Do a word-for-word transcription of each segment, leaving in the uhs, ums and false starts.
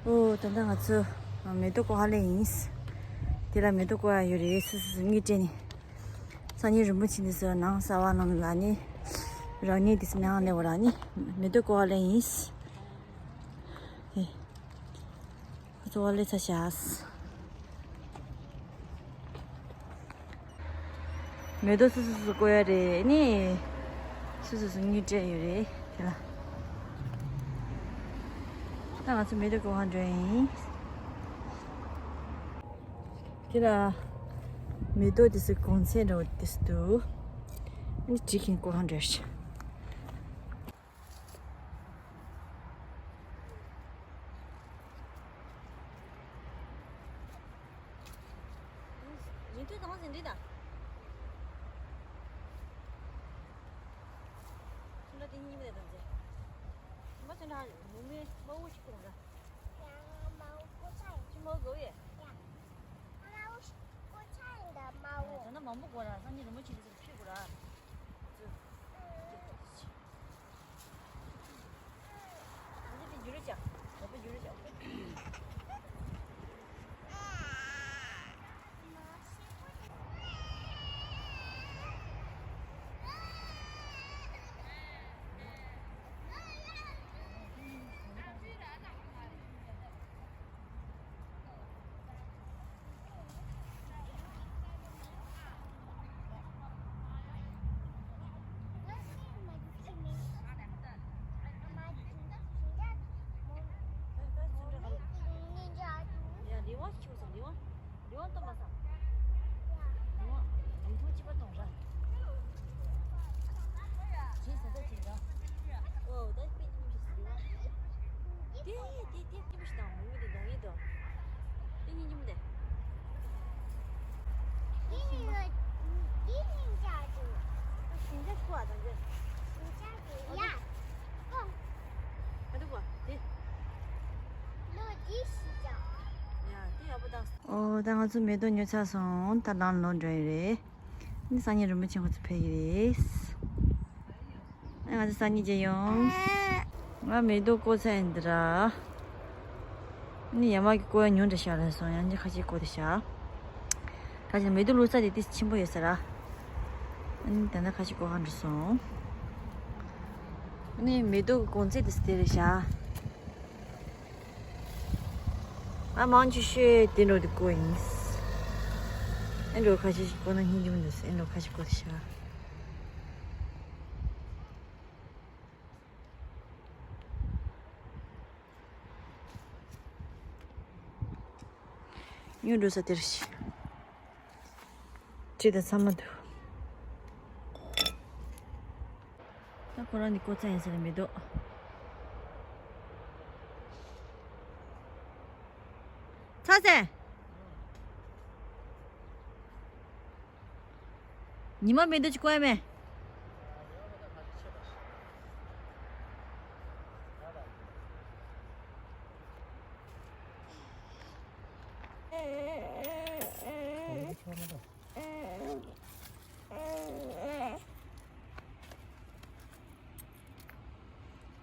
ཨོ། ད་ལྟ་ང་ཚོ་མེ་ཏོག་བཀོག་ལེ་ཡིན། དེ་ལ་མེ་ཏོག་བཀོག་ཡ་ཡོད་རེད། སོ་སོ་སོ་གཉིས་སྤྲད་ནས། སང་ཉིན་རིན་པོ་ཆེ་འདི་ཚོ་ནང་གསར་པ་ནང་ལ་ནི་རང་ཉིད་འདི་ཚོ་ནང་ལས་བ་ར་ནི་མེ་ཏོག་བཀོག་ལེ་ཡིན། ཨེ། ཁོ་ཚོ་བཀོག་ལེ་ཚར་ཤག། མེ་ཏོག་སོ་སོ་སོ་བཀོག་ཡ་རེད་ནི། སོ་སོ་སོ་གཉིས་སྤྲད་ཡོད་རེད་དེ་ལ། ད་ང་ཚོ་མེ་ཏོག་བཀོག་ག་འགྲོ་ཡིན། དེ་ལ་མེ་ཏོག་དེ་ཚོ་གོང་ཚད་འདྲ་བོ་དེ་ཚོ་འདུག། ཨ་ནི་བྲིས་མཁན་བཀོག་ག་འགྲོ་ཡ་ཞིག། ཉིན་ཐོའི་དང་ཟིན་བྲིས་དང་། ཚོན་ཁྲ་དེ་གཉིས་མེད་དམ་ཚེ། མ་ཚོན་ཁྲ་མུ་མེ་མ་འུ་ཅིག་ཁོ་རང་། ཡང་མ་འུ་ཀོ་ཆ་ཡིན། ཅི་མ་འུ་གོ་ཡེ། ཡ། མ་འུ་ཀོ་ཆ་ཡིན་ད་མ་འུ། ད་ན་མང་པོ་གོ་ར་སང་ཉིན་རིན་པོ་ཆེ་དེ་ཚོ་ཕྱིར་གོ་ར། ཚོ། ཨོ། ད་ང་ཚོ་མེ་ཏོག་ཉོས་ཚར་སོང་། ད་ལམ་ལོག་འགྲོ་ཡི་རེད། ནི་སང་ཉིན་རིན་པོ་ཆེ་ཁོ་ཚོ་ཕེབས་ཀྱི་རེད། ཨ། ང་ཚོ་སང་ཉིན་མཇལ་ཡོང་། ང་མེ་ཏོག་བཀོག་ཚར་ཡིན་འདི་ར། ནི་ཡ་མ་གི་བཀོག་ཡ་ཉུང་འདྲ་ཤག་ལ་སོང་། ཡང་ཅིག་ཁ་ཤས་བཀོག་དེ་ཤག། ཁ་ཤས་མེ་ཏོག་བླུགས་ས་དེ་ཏིས་ཆེན་པོ་ཡོད་ས་ར། ཨ་ནི་ད་ལྟ་ཁ་ཤས་བཀོག་ག་འགྲོ་སོང་། ཨ་ནི་མེ་ཏོག་གི་གོང་ཚད་དེ་དེ་རེད་ཤག། ང་མང་ཆེ་ཤོས་དེ་འགྲོ་དེ་བཀོག་ཡིན། ཨེ་འགྲོ་ཁ་ཤས་ཤིག་བཀོག་ན་སྙིང་རྗེ་མོ་འདུག། ཨེ་འགྲོ་ཁ་ཤས་བཀོག་དེ་ཤག། ཉུང་འགྲོ་ས་དེར་ཤི། ཁྲིད་དང་ཚང་མ་འདུག། ད་ཁོ་རང་ནི་བཀོག་ཚར་ཡིན་ཟེར་ནས་མི་འདུག། ཚ་ཟེ། ཉི་མ་མེ་ཏོག་ཅིག་བཀོག་ཡ་མེད།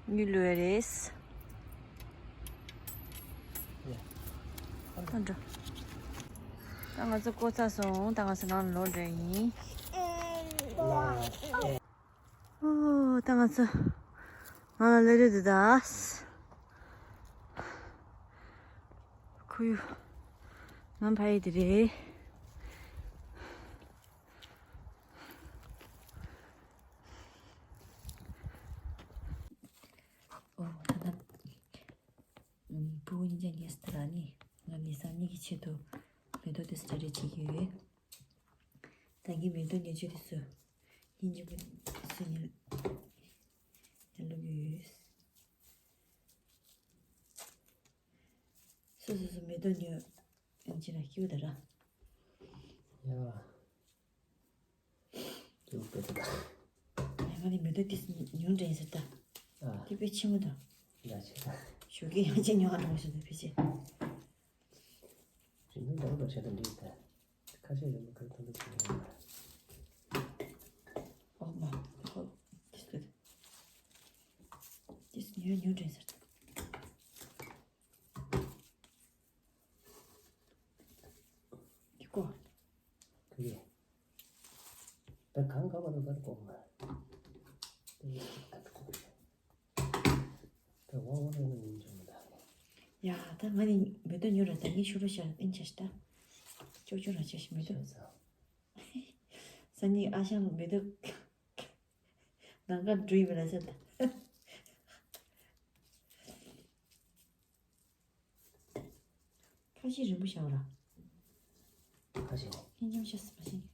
མི་ལུས་རེད། ད་འགྲོ། ད་ང་ཚོ་བཀོག་ཚར་སོང་། ད་ང་ཚོ་ནང་ལ་ལོག་འགྲོ་ཡིན། ཨོ། ད་ང་ཚོ་ནང་ལ་སླེབས་རེད་འདུག་ད། ཁོར་ཡུག་ནམ་ཕ་ཡི་དེ་རེད། ཨོ། ད་ལྟ་ཕྲུ་གུ་གཉིས་ཀ་ངལ་གསོ་རག་ནས། ང་ལས་སང་ཉིན་གྱི་ཆེད་དུ་མེ་ཏོག་དེ་ཚོ་གྲ་སྒྲིག་བྱེད་ཀྱི་ཡོད། ད་གིན་མེ་ཏོག་ཉོ་ཆས་དེ་ཚོ་སྙིང་རྗེ་པོ་དེ་ཚོ་ཉར་ཉར་བླུགས་ཡོད། སོ་སོ་སོ་མེ་ཏོག་ཉོ་ཡང་ཅི་ན་སྐྱིད་པོ་ད་ར། ཡ། སྐྱིད་པོ་དཔེ་ད། ང་ནི་མེ་ཏོག་དེ་ཉུང་དྲན་ཟེར་ད། ཨ། དེ་དཔེ་ཆེན་པོ་ད། ཡ་ཆེ་ད། ཞོགས་ཀས་ཡང་ཅིག་ཉོ་ག་འགྲོ་ཟེར་ད་ཕལ་ཆེར། རིན་ཐང་འདྲ་བོ་འདྲ་བྱས་ད་འགྲིག་ད། ཁ་ཤས་རིན་པོ་ཁ་ཐོན་ཐོན་བྱས་ཡོད་ད། ཨོ་མ། ཧོ། དེ་སུ་དེ། དེ་སུ་ཉོ་ཉོ་དྲན་ཟེར་ད། ཁུ་ཡེ། ད་གང་ག་བ་ལ་བར་གོ་མ། ད་ཡེ་ད་ད་གོ་ད་ཝ་ཝ་ལ་ནི་ཡིན་ཅུང་ད། ཡ་ད་ང་ནི་མེ་ཏོག་ཉོ་ར་ད་ངས་ཤུ་རུ་ཤ་ཨིན་ཆ་ཤི་ད། ཅོག་ཅོག་ར་ཆ་ཤི་མེ་ཏོག་ཤ་ས། ས་ནི་ཨ་ཞང་མེ་ཏོག་ནང་ག་འགྲོ་ཡི་མེད་ལ་ཟེར་ད། ཁ་ཤས་རིང་པོ་བཞག་ར། ཁ་ཤས། ཁྱེད་ཉམས་ཤ་སི་པ་ཤིང་།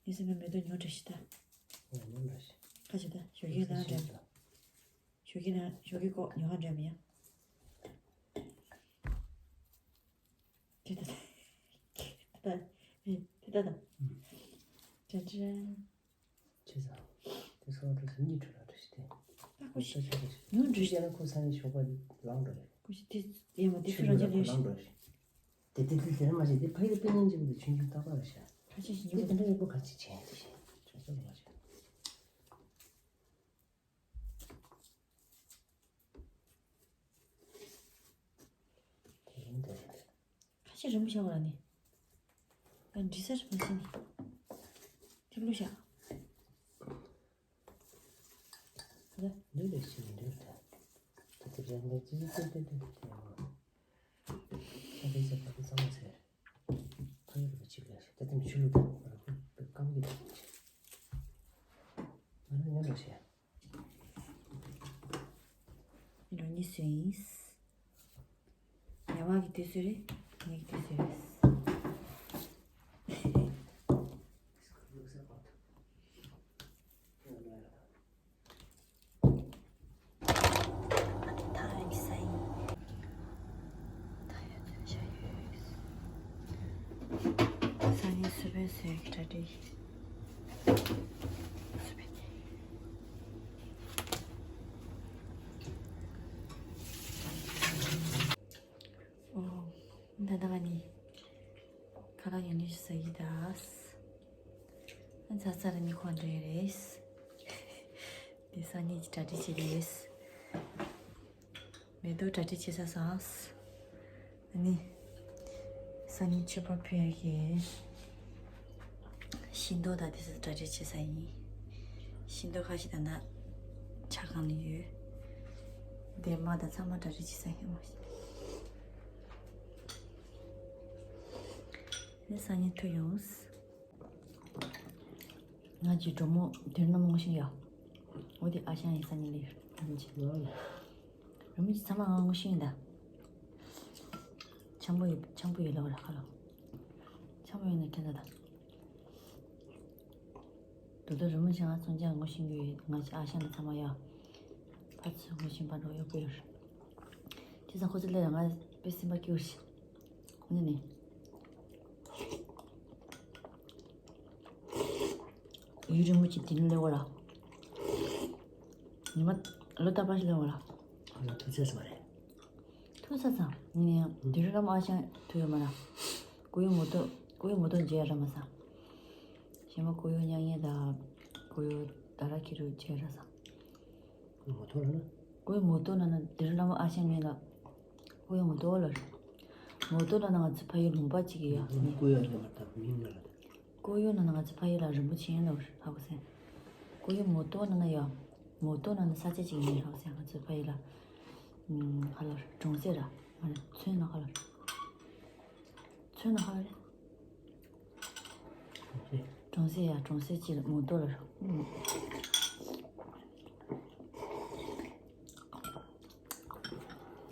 ཡིན་ཟེར་ན་མེ་ཏོག་ཉོ་འདྲ་ཞིག་ད། ཉོ་འདྲ་ཞིག་ཁ་ཤས་ད་ཞོགས་ཀས་ལ་འདྲ། ཞོགས་ཀས་ལ་ཞོགས་ཀས་ཀོ་ཉོ་ཧ་འདྲ་མི་ཡ། དེ་ད་ད། དེ་ད་ད། ཅན་ཅན། ཅི་ཟ། དེ་སོང་དུས་སུ་གཉིད་ཁྲོད་ལ་འགྲོ་ཞིག་དེ། ཨ་ཁོ་ཞིག་ཉུང་འགྲོ་ཞིག་ཡང་ཁོ་ས་ནས་ཞོགས་པ་ལངས་འགྲོ་རེད། ཁོ་ཞིག་དེ་ཡང་མ་དེ་ཚོ་རང་ཅག་ལས་ལངས་འགྲོ་ཞིག་དེ་དེ་དེ་དེ་མ་ཞིག་དེ་ཕ་ཡུལ་དཔེ་ཉིན་གཅིག་དེ་ཆུང་ཆུང་ཏག་ཏག་རེད་ཤག་ཁ་ཤས་ཤིག་དེ་ཉུང་དེ་འདྲ་ཡག་པོ་ག་ཅིག་བྱས་དེ་ཞིག་ཆུང་ཆུང་མ་ཞིག་དེ་ཡིན་དེ་རེད། ཁ་ཤས་རིང་པོ་བཞག་པ་ལ་ནི། ཡང་འདྲི་ས་རེད་མ་ཤེས་ནི། དེ་བླུགས་བཞག་ད་འདི་ལས་ཤེས་མི་འདུག་ད་ད་དེ་རེད་འདི་ཅི་ཅི་ཅི་ཅི་ཅི་ཅི་ཡང་ད་དེ་ཟེར་ད་དེ་ཚང་མ་ཟེར། ཕ་ཡུལ་རུ་ཅིག་ལས་ད་དེ་མི་ཆུ་ལུག་ད་ང་རང་ཁུ་སྐམ་གི་ད་ང་རང་ཉམས་ལ་བཤད། ལོ་གཉིས་སུ་ཡིན། ཉལ་བ་གི་དུས་སུ་རེད། ངའི་དུས་སུ་རེད། ད་ཡོད་ས་ཡིན། ད་ཡོད་ས་ཡོད། སང་ཉིན་སུ་བས་སུ་ཡོད་ཀྱི་གྲ་སྒྲིག་ཨོ། ད་ལྟ་ང་ནི་ཁ་ལག་ཡང་ནས་ཟ་གི་ད། ཨ་ཚ་ཚ་ར་ནི་ཁོང་འདྲ་རེད། འདི་སང་ཉིན་གྱི་གྲ་སྒྲིག་བྱེད་རེད། མེ་ཏོག་གྲ་སྒྲིག་བྱེད་ས་སང་། ཨ་ནི། སང་ཉིན་མཆོད་པ་ཕུལ་ཡག་གི་ཤིང་ཏོག་དང་དེ་ཚོ་གྲ་སྒྲིག་བྱེད་ས་ཡིན། ཤིང་ཏོག་ཁ་ཤས་ད་ན་ཆ་གང་ལ་ཡོད། འདེབས་མ་དང་ཚང་མ་གྲ་སྒྲིག་བྱེད་ས་ཡིན་མ་གཏོགས། ཨ་ནི་སང་ཉིན་ཐུག་ཡོང་། ང་གི་གྲོགས་མོ་དེར་ནམ་ངོ་ཤེས་ཡ། འོ་དེ་ཨ་ཞང་ཡིན་ས་ནི་ལེ་རིམ་གྱི། རིམ་གྱི་ཚང་མ་ང་ངོ་ཤེས་ཡིན་ད། འཆམ་པོ་ཡོད་འཆམ་པོ་ཡོད་ལ་བ་ར་ཁ་ལོ། འཆམ་པོ་ཡོད་ན་ཁྱེད་ད་ད། དོ་དོ་རིམ་གྱི་ང་ཚོང་ཅག་ངོ་ཤེས་ཡོད་ང་ཅི་ཨ་ཞང་ད་ཚང་མ་ཡ། ཕར་ཚུར་ངོ་ཤེས་པ་འགྲོ་ཡོད་པོ་ཡོད། དེ་ཚང་ཁོ་ཚོ་ལས་ང་དཔེ་སེམས་པ་སྐྱིད་པོ་ཞིག་ཁོང་ནི། ཡུན་རིང་པོ་ཅིག་དེ་ནི་སླེབས་པ་ར། ཉི་མ་ལོ་ལྟར་པ་ཞིག་སླེབས་པ་ར། ཁོ་ལ་ཐུག་ཚད་ཟེར་བ་རེད། ཐུག་ས་ཙང་ནི་དེ་རུ་ལམ་ཨ་ཞང་ཐུག་ཡོད་མ་ར། སྐུ་ཡོད་མོ་ཏོ་སྐུ་ཡོད་མོ་ཏོ་མཇལ་ཡ་ར་མ་ས། ཞེ་མ་སྐུ་ཡོད་མྱ་ངན་དང་སྐུ་ཡོད་ད་ར་ཁྱི་རུ་མཇལ་ར་ས། ངོ་ཐོག་ལ་ན། ཀོའི་མོ་ཏོ་ན་ན་དེར་ལ་མོ་ཨ་ཤ་མེ་ལ། ཀོའི་མོ་ཏོ་ལ། མོ་ཏོ་ལ་ན་ང་ཚོ་ཕ་ཡུལ་ལུང་པ་གཅིག་ཡོད་ཡ། ཀོའི་ཡོད་ལ་མ་ཐབ་མིན་ལ། ཀོའི་ཡོད་ན་ན་ང་ཚོ་ཕ་ཡུལ་ལ་རིན་པོ་ཆེ་ལ་ཧ་གོ་སེ། ཀོའི་མོ་ཏོ་ན་ན་ཡ། མོ་ཏོ་ན་ན་ས་ཆ་གཅིག་ཡིན་ཧ་གོ་སེ་ང་ཚོ་ཕ་ཡུལ་ལ། ཧ་ལོ་གྲོང་གསེབ་ར། ང་ཚོན་ན་ཧ་ལོ། ཚོན་ན་ཧ་ལོ། གྲོང་གསེབ་ཡ་གྲོང་གསེབ་ཅིག་ལ་མོ་ཏོ་ལ་རོ།